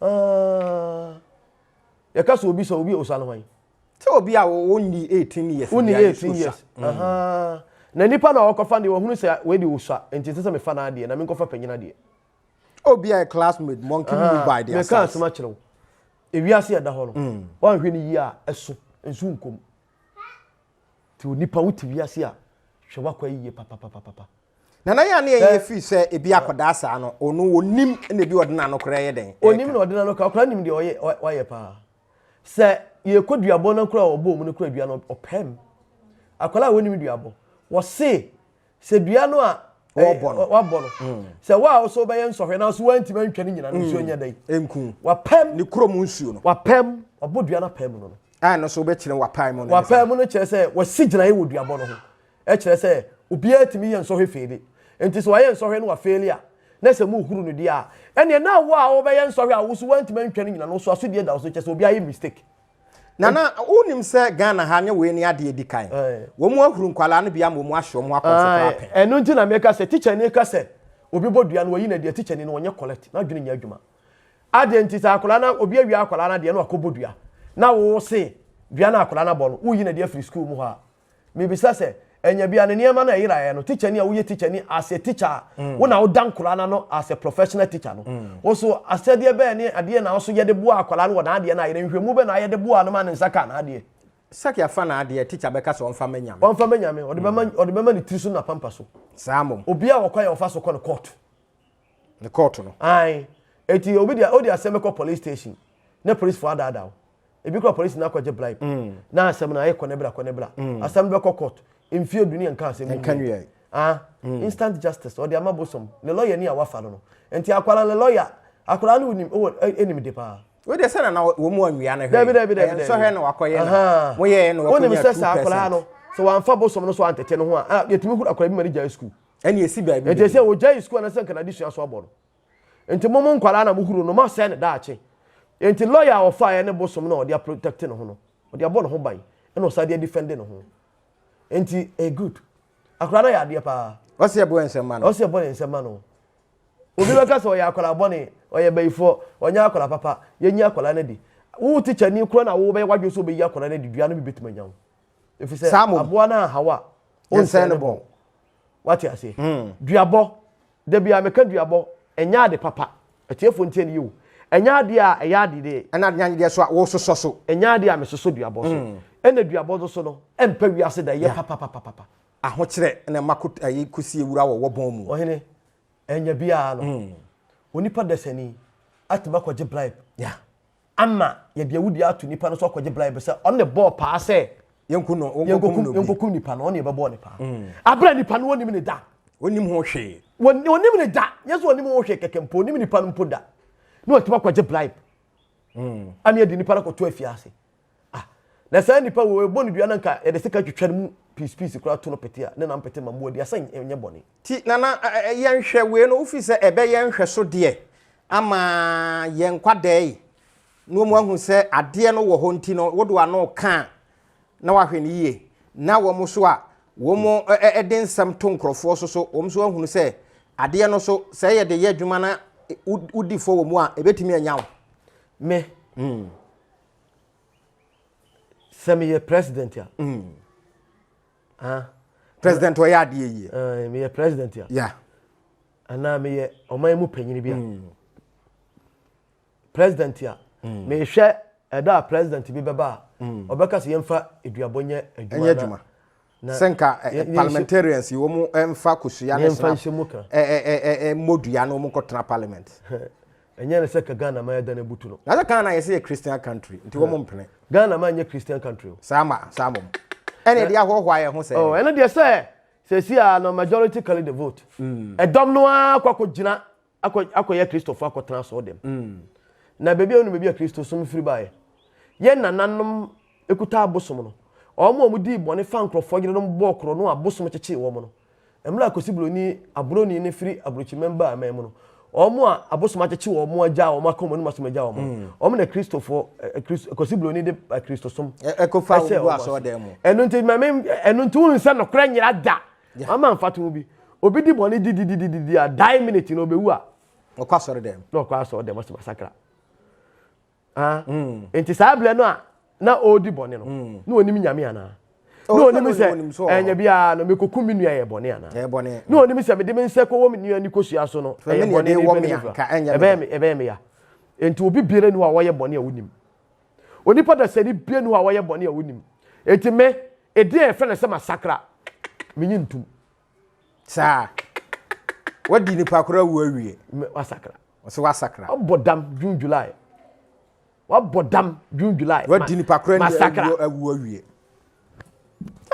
Ah. Yɛka sɛ obi sɛ obi osua no hwan? Sɛ obi a wɔnni 18 years. Wonni 18 years. Mm. Na nipa na ɔkɔfa deɛ wɔhunu sɛ wei de osua nti ɛsɛ sɛ mefa n'adeɛ na menkɔfa panyin adeɛ. Obi a classmate monkey move by their size. Meka asɛm akyerɛ wo. Ewiase ɛda hɔ no, mm. wɔanhwɛ no yie a ɛso nso nkom. Nti onipa wote wiase a hwɛ wakɔ yie papapapapa. Nana yɛ ne yɛyɛ firi sɛ ebi akɔdaa saa no ɔno ɔnim na ebi ɔde n'ano koraa yɛ dɛn. Ɔnim na ɔde n'ano koraa ɔkoraa nim deɛ ɔyɛ wayɛ paa. Sɛ yɛkɔ duabɔ no koraa ɔbɔ mu no koraa dua no ɔpɛm. Akwadaa a wɔnim duabɔ wɔse sɛ dua no a wɔbɔ no wabɔ no mm. sɛ wo a wosɛ wobɛyɛ nsɔhwɛ nanso woantumi antwa no nyina no nsuo mm. nyɛ dɛn nku wapɛm ne kurom nsuo no wapɛm wabɔ dua no apɛm no no a no so wobɛkyerɛ wapae mu no wapae mu no kyerɛ sɛ wasi gyinaeɛ wɔ duabɔ no ho ɛkyerɛ sɛ obiara tumi yɛ nsɔhwɛ feeli nti sɛ wayɛ nsɔhwɛ no wafeeli a na sɛ mu huru no deɛ a ɛneɛ na wo a wobɛyɛ nsɔhwɛ a wo so woantumi antwa no nyina no so asodie da wo so kyerɛ sɛ obiara yɛ mistake. Nana, wonim sɛ Ghana ha nyɛ wei ne adeɛ di kan. Wɔn mu ahuru nkwadaa no bi ama wɔn ahyɛ wɔn akɔmfo koraa pɛn. Ɛno nti na meka sɛ tikyani ka sɛ obi bɔ dua no wayi no adi a tikyani no ɔnyɛ collect n'adwene nyɛ adwuma. Adeɛ nti sɛ akwadaa no obi awia akwadaa no adeɛ na wakɔbɔ dua na wo se dua no akwadaa no abɔ no woyi no adi afiri sukuu mu hɔ a Mebisa sɛ, ɛnya bi a ne nneɛma no a ɛyeraeɛ no, tikyani a woyɛ tikyani as a teacher a, mm. wo na woda nkwadaa no ano as a professional teacher no. Mm. Wo so asɛdeɛ bɛɛ ne adeɛ na wo so yɛde boa akwadaa no wɔ n'adeɛ no a yɛde nhwɛmu bɛ na ayɛde boa no ma ne nsa kaa n'adeɛ. Saki afa n'adeɛ, teacher bɛka sɛ ɔmfa ma nyame. Ɔmfa ma nyame, ɔde bɛma mm. ɔde bɛma ne tiri so na pampa so. Saa mmom. Obi a wɔkɔ yɛ ɔfa so kɔ no court. Ne court no. Ae. Eti obi de odi asɛm bɛkɔ police station na police fo adaadaa wo. Ebi kora polisi na akɔgye bribe. Mm. Na asɛm no ayɛ kɔ ne bra kɔ ne bra. Mm. Asɛm no bɛkɔ court. Mfie du ne yɛnka asɛm no nwie. Ah, mm. instant justice ɔde ama bosom. Ne lawyer ni a wafa no no. Nti akwara ne lawyer akwara no nim wɔ enim de paa. Wo de sɛ na wɔn mu anwia no hwɛ. Dabi dabi dabi. Nsɔhwɛ na wakɔyɛ na. Mo yɛ na wakɔnya 2%. Wonim sɛ saa akwara no sɛ wɔamfa bosom no so antete no ho a, ah, yɛtumi huru akwara bi ma ne gyae school. Ɛne esi baabi. Nti sɛ wɔgyae school anasɛ nka n'adesua so abɔ no. Nti mo mo nkwadaa na mo huru no mo asɛe ne daakye. Nti lawyer a ɔfaeɛ ne bosom na ɔde aprotect ne ho no, ɔde abɔ ne ho ban ɛna ɔsan de adefend ne ho. Nti ɛyɛ good. Akwadaa no ayɛ adeɛ paa. Ɔsi ɛbɔ nsɛm ma no. Ɔsi ɛbɔ ne nsɛm ma no. Obi bɛka sɛ ɔyɛ akwadaa bɔne, ɔyɛ bayifoɔ, ɔnyɛ akwadaa papa. Yɛnyi akwadaa no adi. Wo teacher ni kura na wo bɛyɛ w'adwene sɛ wobɛyi akwadaa no adi, dua no bi bɛtumi anya wo. Ɛfiri sɛ aboa no anhaw a, ɔnsɛe ne bɔn. Wate aseɛ? Hmm. Duabɔ, da bi a meka duabɔ, ɛnyɛ ade papa. Atiefoɔ ntie ne yie o. Ɛnyɛ adeɛ a ɛyɛ ade de. Ɛna adeɛ adeɛ so a wososɔ so. Ɛnyɛ adeɛ a mesosɔ duabɔ so. Hmm. Ɛna duabɔ nso so no, ɛmpa wiase da, ɛyɛ papapapapa. Ahokyerɛ na ɛma ayi kusie wura wɔ wɔbɔn mu. Ɔhene, ɛnyɛ biara no. Hmm. Onipa dasani atumi akɔgye bribe. Yeah. Ama yɛde awudie ato nipa no so akɔgye bribe sɛ ɔno na ɛbɔɔ paa sɛ yɛnku no yɛnkɔkum no yɛnkɔkum nipa no ɔno na yɛbɛbɔɔ ne paa mm. abere nipa no wɔnim ne da wɔnim ho hwee wɔnim ne da nyɛ sɛ wɔnim ho hwee kɛkɛ mpo wɔnim nipa no mpo da na wɔatumi akɔgye bribe mm. ama yɛde nipa no akɔto afiase ah na saa nipa wɔ ɛbɔ no dua no nka yɛde sika twitwa no mu piece piece koraa to no pete a ne nam pete ma mu adi asɛ nyɛ bɔne. Ti nana yɛnhwɛ wei no wofi sɛ ɛbɛyɛ nhwɛso deɛ ama yɛn nkwadaa yi na wɔn ahu sɛ adeɛ no wɔ hɔ nti no wode w'ano ka a na wahwɛ no yie na wɔn nso a wɔn de nsɛm to nkurɔfoɔ so so wɔn nso ahunu sɛ adeɛ no so sɛ yɛde yɛ adwuma na wodi fɔ wɔ mu a ɛbɛtumi anya wo. Me mm. sɛ meyɛ president a mm. ah. president ɔyɛ adeɛ yie uh, meyɛ president a yeah. Anaa meyɛ ɔman mu panyin bi a. President a, mehwɛ ɛda a president bi bɛba a, ɔbɛka sɛ yɛmfa aduabɔ nyɛ adwuma. Nyɛ adwuma. Sɛ nka parliamentarians yi wɔn mfa kosua ne snap mmɔ dua na wɔn nkɔtena parliament. Ɛnyɛ ne sɛ ka Ghana man ɛda no abutu no. Na sɛ Ghana yɛsɛ yɛ Christian country nti wɔn mpene. Ghana man nyɛ Christian country o. Saa ma saa mom. Ɛna ɛde ahoahoa yɛn ho sɛ. Oh, ɛno deɛ sɛ Seesei ara no, majority carry the vote. Ɛdɔm no ara akɔ akɔgyina akɔ akɔyɛ Kristofo akɔtena asɔɔdɛm. Mm. Na baabi a wonim baabi a Kristosom firi baeɛ. Yɛn nananom kuta abosom no. Wɔn a wɔdii bɔne fa nkurɔfoɔ yerenom bɔɔ korɔ no a abosom kyekyee wɔn no. Mmerɛ a Kwasi Buroni, aburoni no firi aburokyimam baa aman mu no, Wɔn a abosom akyekye wɔn agya wɔn aka wɔn anim asom agya wɔn. Wɔn na Kristofoɔ ɛ Kristo Kwasi Buroni de ɛ Kristosom. Ɛkɔfa ɛhyɛ wɔn wɔn asɔɔdan mu. Ɛno nti maame ɛno nti wohu sɛ nokorɛ nyera da. Ama mfatoho bi. Obi di bɔne di di di di di a die minute na ɔbɛwu a. Ɔkɔ asɔredan mu. Na ɔkɔ asɔredan mu ɔsɛ masakra. Ah. Nti saa berɛ no a na ɔredi bɔne no, mm. na ɔnim nyame anaa? Na ɔnim sɛ ɛnyɛ biara no mekɔku me nua yɛ bɔne anaa? Na ɔnim sɛ mede me nsa kɔwɔ me nua ni kosua so no ɛyɛ bɔne ne ɛbɛyɛ me ya. Nti obi biara ni hɔ a wɔyɛ bɔne a wonim. Onipa dasani biara ni hɔ a wɔyɛ bɔne a wonim. Nti me, ɛdi a yɛfrɛ no sɛ masakra, menyi ntom. Saa. Wadi nipa koro awu awie. Wasakra. Ɔsɛ wasakra. Wabɔ dam June July. Wabɔ dam June July. Wadi nipa koro awu awu awie.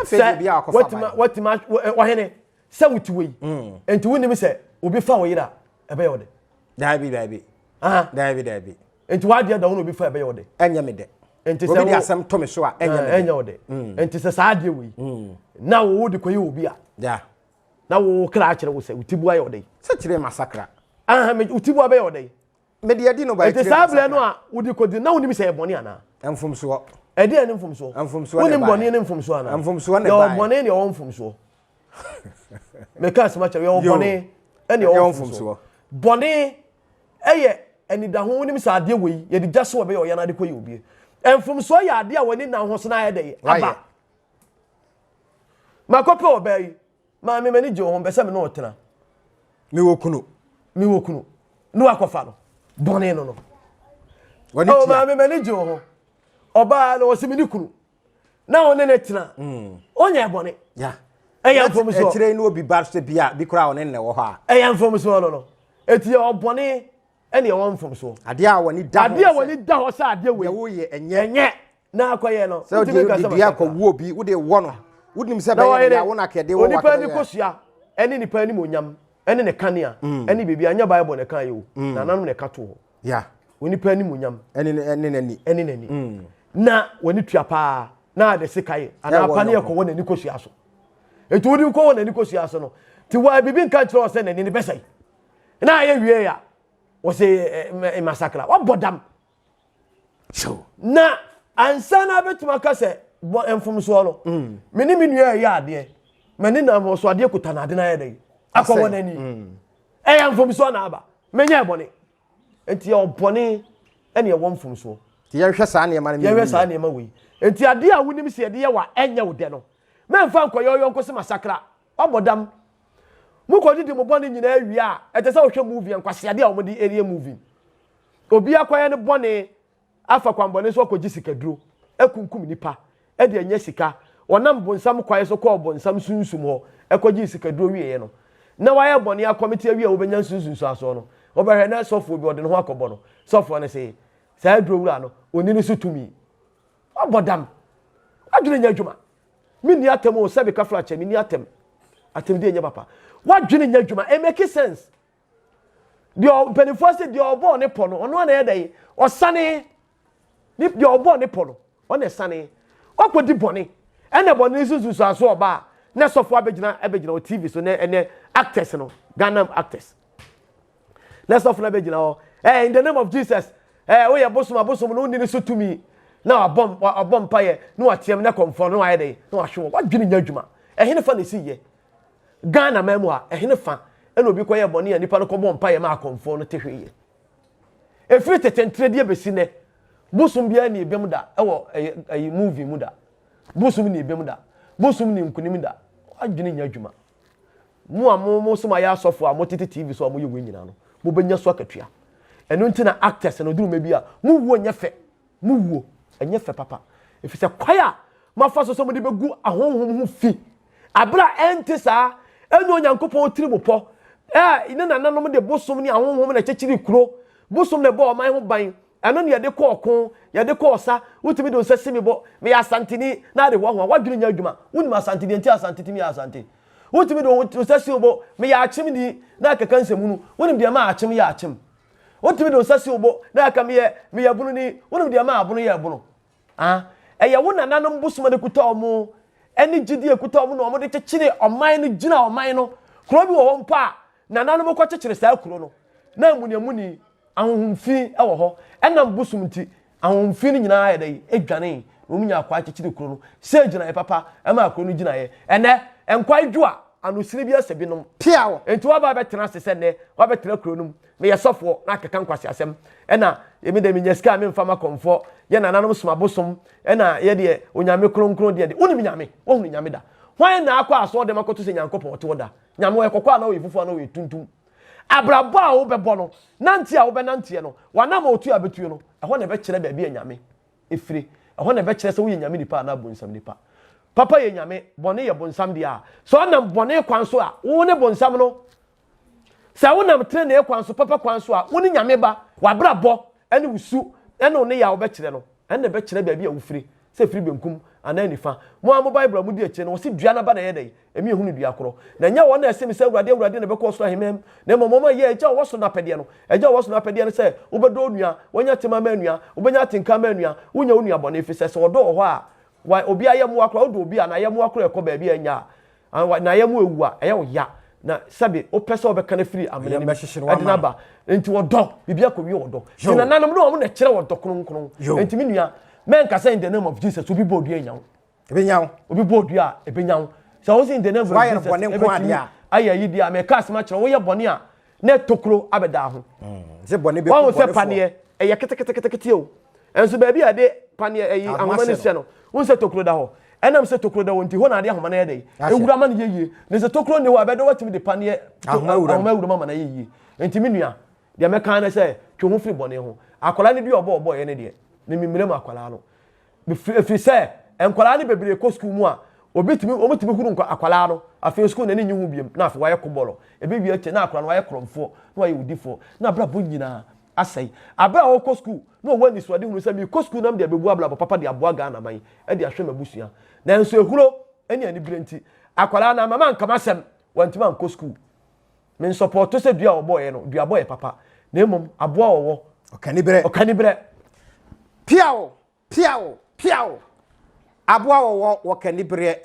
Sɛ watuma watuma ɔhene sɛ wote wei. Mm. Nti wonim sɛ obi fa wo yere a ɛbɛyɛ wo de. Daabi daabi. Daabi daabi. Nti w'adeɛ da wo na obi fa ɛbɛyɛ wo de. Ɛnyɛ me dɛ. Nti sɛ obi de asɛm to me so a ɛnyɛ me dɛ. Ɛnyɛ wo dɛ. Mm. Nti sɛ saa adeɛ wei. Mm. Na wo de kɔyɛ obi a. Yeah. Na wo kra akyerɛ wo sɛ wo ti bu ayɛ wo dɛ. Sɛ kyerɛ masakra. Aha me wo ti bu abɛyɛ wo dɛ. Me de adi no ba kyerɛ. Nti saa berɛ no a wode kɔdi na wonim sɛ ɛyɛ bɔne anaa? Mfomsoɔ. Ɛdeɛ ne mfomsoɔ? Mfomsoɔ na ɛbaeɛ. Wonim bɔne ne mfomsoɔ anaa? Mfomsoɔ na ɛbaeɛ. Yɛwɔ bɔne ne yɛwɔ mfomsoɔ. Meka asɛm akyerɛ yɛwɔ bɔne ɛne yɛwɔ mfomsoɔ. Bɔne ɛyɛ anidaho wonim sɛ adeɛ wei yɛde gya so ɛbɛyɛ ɔyɛ no ade kɔyɛ obie. Mfomsoɔ yɛ adeɛ a w'ani nna ho so na ayɛ dɛ aba. Makɔpɛ ɔbaa yi Maame, m'ani gye wo ho, mpɛ sɛ me ne wo tena. Mewɔ kunu. Mewɔ kunu. Ne wakɔfa no. Bɔne no no. Oh, maame, m'ani gye wo ho. Ɔbaa no ɔsɛ me ne kunu. Na wo ne ne tena. Mm. Onyɛ bɔne. Ɛyɛ mfomsoɔ. Akyire no obi ba sɛ bi a bi koraa ɔne ne wɔ hɔ a. Ɛyɛ mfomsoɔ no no. Eti yɛ ɔbɔne ɛne ɛwɔ mfomsoɔ. Adeɛ a wɔne da hɔ. Adeɛ a wɔne da hɔ sɛ adeɛ wei. Deɛ woyɛ ɛnyɛ. Ɛnyɛ. Na akɔyɛ no. Sɛ wode de dua kɔwu obi wode wɔ no wonim sɛ bɛyɛ no ya wo na kɛde wɔ onipa ani kosua ɛne nipa anim onyam ɛne ne kanea mm. ɛne biribi anyɛ bible na ɛka yɛ o mm. nananom na ɛka to hɔ ya onipa anim onyam ɛne ɛne n'ani ɛne n'ani mm. na wɔne tua paa na ade sika yɛ anaa pa ne ɛkɔwɔ n'ani kosua so etu wode kɔwɔ n'ani kosua so no ti wɔ biribi nka kyerɛ wɔ sɛ n'ani ne bɛsɛe na ayɛ wie ya wɔsɛ masakra wabɔ dam Na ansa na abɛtumi aka sɛ bɔ mfomsoɔ no mm. me ne me nua ɛyɛ adeɛ m'ani nam hɔ so adeɛ kuta no ade no ayɛ dɛ akɔwɔ n'ani mm. ɛyɛ mfomsoɔ na aba menyɛ bɔne nti yɛwɔ bɔne ɛne ɛwɔ mfomsoɔ yɛnhwɛ saa nneɛma no yɛnhwɛ saa nneɛma wei nti adeɛ a wonim sɛ yɛde yɛ wa ɛnyɛ wo dɛ no mɛmfa nkɔyɛ ɔyɔnko sɛ masakra wabɔ dam mokɔdidi mo bɔne nyinaa wie a ɛte sɛ wohwɛ movie nkwaseadeɛ a wɔde ɛyɛ movie Obi akɔyɛ ne bɔne afa kwanbɔne so akɔgye sikaduro, akunkum nnipa de anya sika. Ɔnam bonsam kwae so kɔɔ bonsam sunsum hɔ kɔgyee sikaduro wieeɛ no, na wayɛ bɔne akɔmete awie a wobɛnya nsunsunsuasoɔ no, wobɛhwɛ na sɔfoɔ bi ɔde ne ho akɔbɔ no. Sɔfoɔ no se, saa aduro wura no, ɔnni ne so tumi. Wabɔ dam. Wadwene nyɛ adwuma. Menni atɛm o, sɛbe kafra kyɛ, menni atɛm. Atɛmdie nyɛ papa. Wadwene nyɛ adwuma. It make sense. Deɛ mpanimfoɔ sɛ deɛ ɔbɔɔ ne pɔ no ɔno ana yɛ dɛ ɔsane ne deɛ ɔbɔɔ ne pɔ no ɔna ɛsane wakɔdi bɔne ɛna bɔne no nsunsuansoɔ ɔba a na sɔfo abɛgyina abɛgyina wɔ tv so ne ɛnɛ actors no Ghana actors na sɔfo no abɛgyina hɔ eh, in the name of Jesus eh, woyɛ bosom abosom no wonni ne so tumi na wabɔ wabɔ mpaeɛ na wateam na kɔmfoɔ no wayɛ dɛ na wahwe wɔ wadwene nyɛ adwuma ɛhene fa na ɛsi yɛ Ghana man mu ha, ɛhene fa na obi kɔyɛɛ bɔne a nipa no kɔbɔɔ mpaeɛ maa akɔmfoɔ no te hweeɛ? Ɛfiri tete nterɛdeɛ bɛsi nnɛ, bosom biara nni ebem da wɔ ɛyɛ ɛyi movie mu da. Bosom nni ebem da. Bosom nni nkunim da. Adwene nyɛ adwuma. Mo a mo mo som ayɛ asɔfoɔ a motete TV so a moyɛ wei nyinaa no, mobɛnya so akatua. Ɛno nti na actors no duru mɛ bi a, mo wuo nyɛ fɛ. Mo wuo, ɛnyɛ fɛ papa, efisɛ kwan a moafa so sɛ mode bɛgu ahonhom ho fi, bere a ɛnte saa, ɛnyɛ Onyankopɔn tirimupɔ, a ne nananom de bosom ne ahonhom na ɛkyekyeree kuro, bosom na ɛbɔɔ ɔman ho ban, ɛno na yɛde kɔ ɔko, yɛde kɔ ɔsa, wotumi de wo nsa si me bo, meyɛ Asanteni, na ade hoahoa, w'adwene nyɛ adwuma, wonim Asante deɛ nti a Asante tumi yɛ Asante, wotumi de wo nsa si wo bo, meyɛ Akyemni, na akeka nsɛmhunu, wonim deɛ ɛma Akyem yɛ Akyem. Wotumi de wo nsa si wo bo na aka meyɛ meyɛ bunu ni. Wonim deɛ ɛma abono yɛ ɛbono? Ah, ɛyɛ wo nananom bosom a ɛkuta wɔn ɛne gyidie a ɛkuta wɔn na wɔde kyekyere ɔman no gyina ɔman no. Kuro bi wɔ hɔ mpo a nananom kɔkyekyere saa kuro no. Na amuniamuni, ahonhom fi wɔ hɔ. Ɛnam bosom nti, ahonhom fi no nyinaa yɛ dɛn? Edwanee, na wɔn nyaa kwae kyekyeree kuro no. Sɛ gyinaeɛ papa maa kuro no gyinaeɛ. Ɛnnɛ, nkwae dwo a, anosini bi asɛ binom. Piaw! Enti woaba abɛtena ase sɛ nnɛ woabɛtena kuro no mu. Meyɛ sɔfoɔ na akeka nkwaseasɛm. Ɛna me deɛ menya sika a memfa ma kɔmfoɔ. Yɛn nananom som abosom. Ɛna yɛ deɛ Onyame kronkron deɛ de. Wonim Nyame? Woahunu Nyame da? Hwan na akɔ asɔɔdɛm akɔto sɛ Nyankopɔn ɔte hɔ da? Nyame ɔyɛ kɔkɔɔ anaa ɔyɛ fufuo anaa ɔyɛ tuntum? Abrabɔ a wobɛbɔ no, nante a wobɛnanteɛ no, w'anammɔn tu a wobɛtuo no, ɛhɔ na ɛbɛkyerɛ baabi a Nyame fire. Ɛhɔ na ɛbɛkyerɛ sɛ woyɛ Nyame nipa anaa bonsam nipa. Papa yɛ Nyame, bɔne yɛ bonsam deɛ a, sɛ ɔnam bɔne kwan so a, wo ne bonsam no. Sɛ wonam trenee kwan so, papa kwan so a, wo ne Nyame ba. W'abrabɔ ne wo su ne wo nneyɛɛ a wobɛkyerɛ no, ɛno na ɛbɛkyerɛ baabi a wofiri, sɛ ɛfiri benkum anaa nifa. Mo ara mo Bible a modi akyire no, wɔse dua no aba na ɛyɛ dɛn? Ɛmi ehunu dua korɔ. Na ɛnyɛ wɔn a ɛse me sɛ, Awurade, Awurade, na ɛbɛkɔ ɔsoro ahemman mu, na mmom wɔn a ɛyɛ Agya a ɔwɔ soro no apɛdeɛ no. Agya a ɔwɔ soro no apɛdeɛ ne sɛ wobɛdɔ onua, woanya tema ama onua, wobɛnya atenka ama onua, wonnya wo nua bɔne, ɛfiri sɛ sɛ ɔdɔ wɔ hɔ a, wa, obi ayɛmmoa koraa, wodɔ obi a, n'ayɛmmoa koraa ɛkɔ baabi a ɛnyɛ a, an, wa, n'ayɛmmoa ewu a, ɛyɛ wo ya, na sɛbe wopɛ sɛ wobɛka no afiri amena no mu ɛde no aba. Enti ɔdɔ, biribi akɔwie ɔdɔ. Nti nananom no wɔn na ɛkyerɛ ɔdɔ kronkron. Enti me nua, mɛnka sɛ in the name of Jesus obi bɔ odua nya wo. Ebenya wo. Obi bɔ dua a, ebenya wo. Sɛ wo in the name of Jesus, ebetumi ayɛ ayi deɛ a, mɛka asɛm akyerɛ wo, woyɛ bɔne a, na tokuro abɛda ho. Sɛ bɔne bɛku Wɔn sɛ paneɛ, ɛyɛ keteketekete o. Ɛnso baabi a yɛde paneɛ ɛyi ahoma no hyɛ no, wɔn sɛ tokuro da hɔ. Ɛnam sɛ tokuro da hɔ nti, hɔ na ade ahoma no yɛ dɛ. Ewura ma no yɛ yie. Na sɛ tokuro nni hɔ a, ɛbɛdɛ watumi de paneɛ ahoma awura mu ama no ayɛ yie. Nti me nua, deɛ mɛka ne sɛ, twe ho firi bɔne ho. Akwadaa no dua ɔbɔ ɔbɔeɛ no deɛ, me memmrɛ mu akwadaa no. Ɛfiri sɛ nkwadaa no bebree kɔ sukuu mu a, obi tumi wɔn tumi hunu nkwa akwadaa no, afei sukuu n'ani nye ho biom na afei wayɛ kobɔlɔ. Ebi wie akyire na akwadaa no wayɛ korɔmfoɔ na wayɛ odifoɔ na abrabɔ nyinaa asɛe. Abere a ɔkɔ sukuu na ɔwɔ anisoadehunu sɛ mekɔ sukuu na mede abɛbu abrabɔ papa de aboa Ghana man de ahwɛ m'abusua. Nanso ehuro ne anibere nti akwadaa no ama manka m'asɛm, wantumi ankɔ sukuu. Me nsɔpɔɔto sɛ dua a wɔbɔeɛ no, duabɔ yɛ papa, na mmom aboa a ɔwɔ. Ɔkaniberɛ. Ɔkaniberɛ. Piaw! Piaw! Piaw! Aboa a wɔwɔ wɔ kaniberɛ.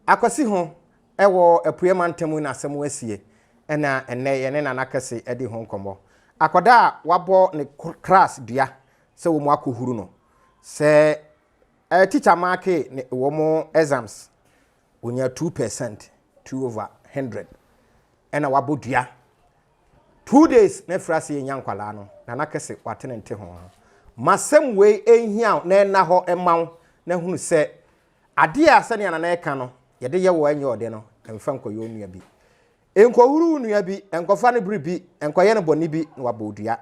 Akwasi ho wɔ Apueɛ mantam yi na asɛm asie ɛna ɛnnɛ yɛne Nana Kɛse adi ho nkɔmmɔ. Akwadaa a wabɔ ne kras dua sɛ wɔn akɔhuru no sɛ ɛɛ tikya maake ne wɔn exams Onya 2%, 2 over 100, ɛna wabɔ dua. 2 days na afiri ase yɛnya nkwalaa no, Nana Kɛse wate ne nte ho ho. Masɛm wei ɛnhia wo na ɛnna hɔ ɛma wo na hunu sɛ adeɛ a sɛnea Nana ɛka no yɛde yɛ wɔ ɛnyɛ ɔde no ɛmfa nkɔyɛ onua bi. Nkɔhuru wo nua bi, nkɔfa no biribi, nkɔyɛ no bɔne bi na wabɔ wo dua.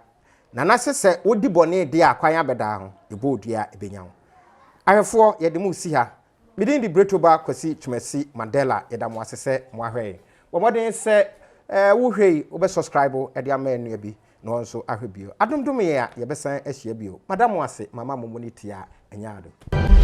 Nana se sɛ wodi bɔne deɛ a kwan abɛdaa ho, yɛbɔ wo dua a ɛbɛnya wo. Ahwɛfoɔ yɛde mo resi ha. Me din de Bretoba Kwasi Twumasi Mandela, yɛda mo ase sɛ moahwɛ yɛn. Bɔ mmɔden sɛ wohwɛ yi wobɛ subscribe de ama yɛn nua bi na ɔno nso ahwɛ bio. Adomdom yɛn a yɛbɛsan ahyia bio. Mada mo ase, mama mo mo ne tiaa, ɛnyɛ ado.